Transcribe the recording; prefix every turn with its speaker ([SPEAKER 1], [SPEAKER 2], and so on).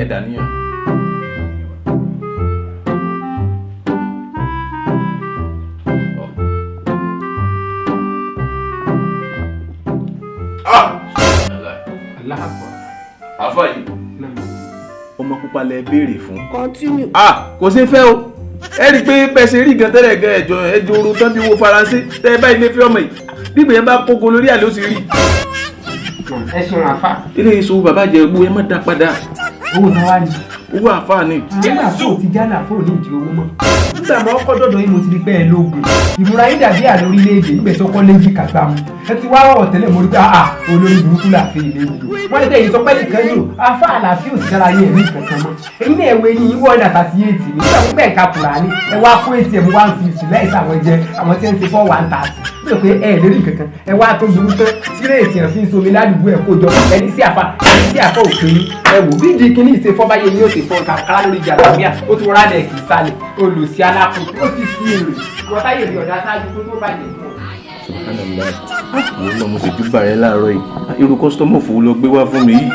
[SPEAKER 1] Ẹ dàníyàn.
[SPEAKER 2] Allah akbar.
[SPEAKER 1] Àfa yìí, ọmọ pupa lẹ béèrè fún.
[SPEAKER 3] Continue.
[SPEAKER 1] Ah, kò ṣeé fẹ́ o. Ẹ rí i pé bẹ́ẹ̀ ṣe rí gan tẹ́lẹ̀ gan, ẹ̀jọ̀ ẹ̀jọ̀ oru tán bí wo Faransé tẹ́ ẹ báyìí lè fi ọmọ yìí bí gbìyànjú bá kógo lórí àlè ó sì rí.
[SPEAKER 2] Ẹ ṣeun, àfa.
[SPEAKER 1] Ilé ìṣòwò bàbá jẹ egbò, ẹ má dá padà.
[SPEAKER 2] Owó náà wá ní.
[SPEAKER 1] Owó àfáà ni.
[SPEAKER 2] Nígbà tó ti jálà fóònù ní ìdí owó mọ́. Nígbà mọ́ ọkọ̀ dọ̀dọ̀ yìí, mo ti rí pé ẹ lóògùn. Ìmúra yín dàbí àlọ́ orílẹ̀-èdè ìgbẹ́ tó kọ́ léjì kàgbá mu. Ẹ ti wá ọ̀rọ̀ tẹ́lẹ̀, mo rí pé àà, olórí burúkú làfin ilé yìí. Wọ́n ní tẹ̀yìn sọ pé nìkan yìí o, afá àlàáfíà òsì sára yẹn ẹ̀mí kankan mọ́. Èyí náà ẹ̀wọ̀ eyín yín 138 ní. Nígbà pípẹ́ ẹ̀ka Kùránì, ẹ wá kó etí ẹ̀ mú 150 láìsí àwọn jẹ àwọn tí ń ṣe 4 130. Bí o pé ẹ lérí kankan, ẹ wá tó burú tán, tírèètì ẹ̀ fi ń somi ládùúgbò ẹ̀ kó jọ, ẹni sí àfa, ẹni sí àfa òpin ẹ wò bí di kíní ìṣe fọ́ báyé ni ó ṣe fọ́ kàkàrà lórí jàlámíà, ó ti rọra lẹ̀ kì í sálẹ̀ olùsí alákòókò ó ti sí èrè wọ́n táyé rí ọ̀dà sáájú kó tó bàjẹ́ fún ọ.
[SPEAKER 1] Subhanallah, wo lọ mo sì júbà rẹ láàárọ̀ yìí. Irú customer fò lọ gbé wá fún mi yìí.